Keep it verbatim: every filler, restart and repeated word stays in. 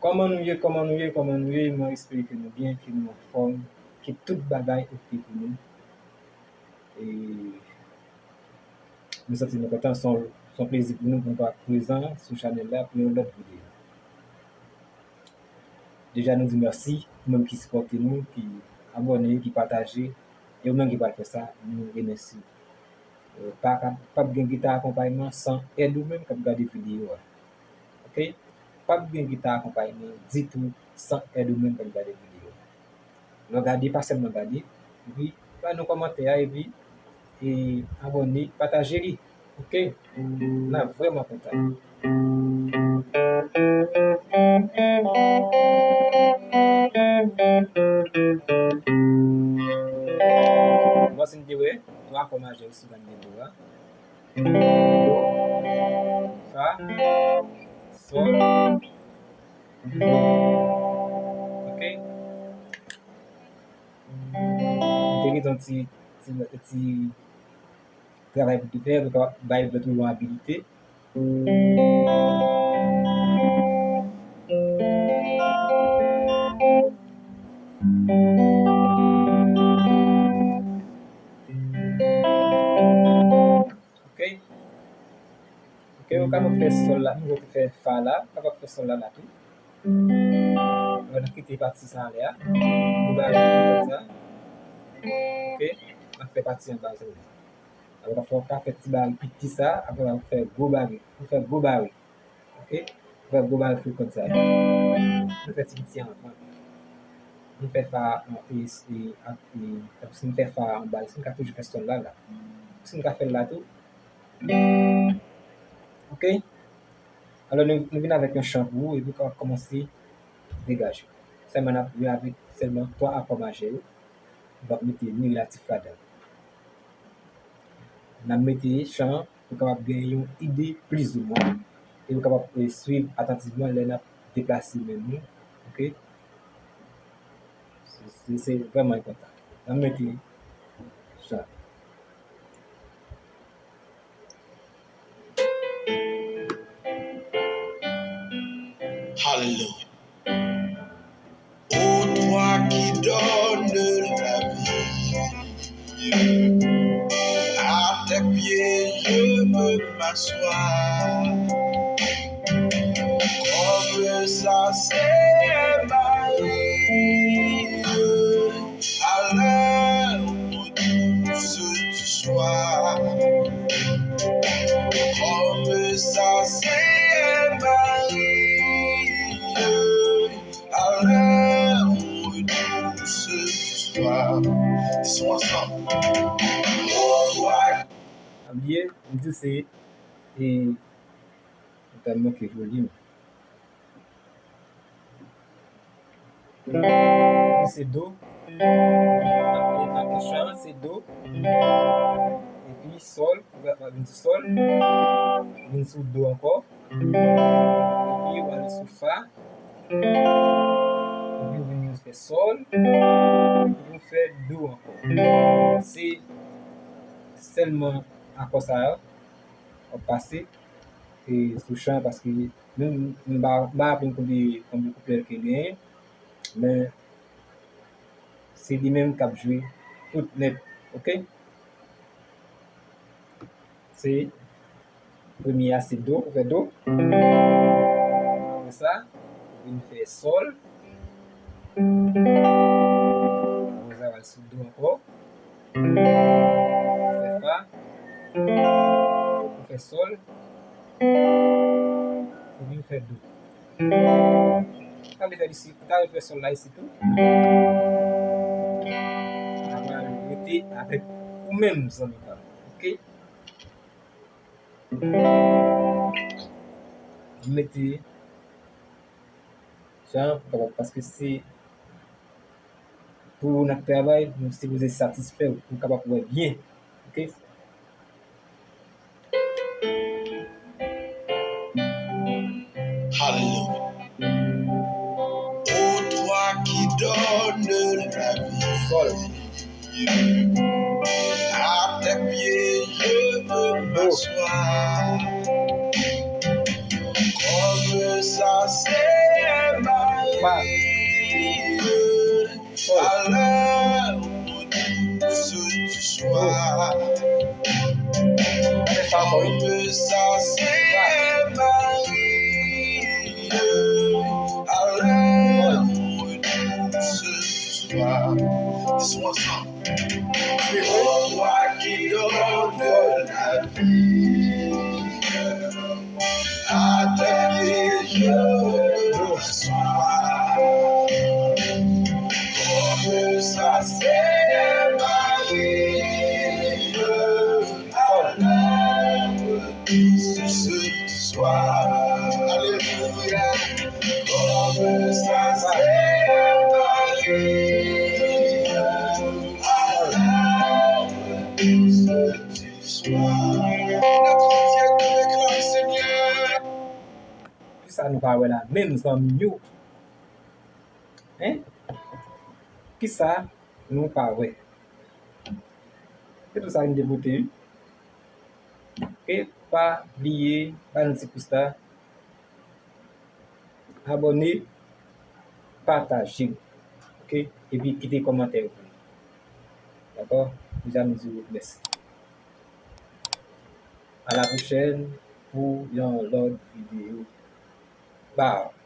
Kòman nou ye, kòman nou ye, kòman nou ye? Mwen espere ke nou byen, ke nou anfòm, ke tout bagay oke pou nou. E nou santi nou kontan, se yon, se yon plezi pou nou pou nou pa prezan sou chanèl la pou yon lòt videyo. Deja nou di mèsi ou menm ki sipòte nou, ki abòne, ki pataje, e ou menm ki pral fè sa, nou remèsye w. Eh, pa ka, p ap gen gita akonpayman san èd ou menm k ap gade videyo a. Oke? P ap gen gita akonpayman ditou san èd ou menm k ap gade videyo a. Lè w gade, pa sèlman gade, epi ba nou kòmantè a, epi e abòne, pataje li. Oke? N ap vrèman kontan. Bon, si n te wè, twa akò majè sou gam de do a. Do, fa, sòl, do. Oke? Te gen yon ti, ti, ti travay pou te fè, pou kapab bay lòt ou yon abilite. Oke? Oke, ou kapab fè sòl la, nou te fè fa la, ou kapab fè sòl la la tou. Ou va kite pati sa anlè a. Ou ba sa. Oke, n ap fè pati anba sa. Apre w ka fè, w ka fè ti bari piti sa, apre w fè gwo bari. Ou fè gwo bari. Oke? Ou fè gwo bari frekans sa. Nou fè ti piti anvan. Nou fè fa an e, e, ak e, si nou fè fa anba, si nou ka toujou fè sòl la, la. Si nou ka fè l la tou. Oke? Alò, nou, nou vin avèk yon chan pou ou, epi w ka kòmanse degaje w. Sèlman n ap jwe avèk sèlman twa akò majè yo. Nou p ap mete ni relatif ladan l. N ap mete chan an pou kapab gen yon ide plizoumwen, e pou kapab, eh, swiv atantivman lè n ap deplase men nou. Oke? Se, se, se vrèman enpòtan. N ap mete chan. Hallelujah. Ô toi qui donnes la vie, à tes pieds je veux m'asseoir. Comme ça, c'est Marie, à l'heure douce du soir. Comme ça, c'est Marie, à l'heure douce du soir. Disons ensemble. Ô toi. Pa bliye, m di se, e, tèlman ke volim. Se do. Nan, nan chan, se do. Epi sòl, ou va, va vin sou sòl. Vin sou do ankò. Epi ou al sou fa. Epi ou vin fè sòl. Epi ou fè do ankò. Se sèlman akò sa yo w ap pase, e, sou chan, paske menm, m pa, m pa raple m konbyen, konbyen kouplè l ke genyen, men se li menm k ap jwe tout nèt, oke? Se premye a, se do, ou fè do. Apre sa, ou vin fè sòl. Apre sa, w al sou do ankò. Ou fè fa. Ou fè sòl. Ou vin fè do. Ou ta vle fè l isi, ou ta vle fè sòl la isi tou. Apre, rete avèk ou menm, zanmi pa m. Oke? Mete jan pou kapab, paske se pou n ap travay, nou sipoze satisfè w, pou w kapab wè byen. Oke? Hallelujah. Ô toi qui donnes la vie. Sòl. À tes pieds, je veux m'asseoir. Comme ça, c'est ma Fòl. Gade sa ankò, wi. Fòl. Dis-moi ça. Toi qui donnes la vie à tes pieds, je sois. Comme ça, c'est Marie, à l'œuvre de ce soir. Alléluia. Comme ça, c'est Marie, à l'œuvre de ce soir. Kisa nou pa wè la menm, zanmi yo? Hein? Kisa nou pa wè? Se tout sa nou te pote, wi. E pa bliye ba nou ti pous la, abòne, pataje, oke? Epi kite kòmantè pou nou. Dakò? Deja nou di w mèsi. A la pwochèn pou yon lòt videyo. Bye.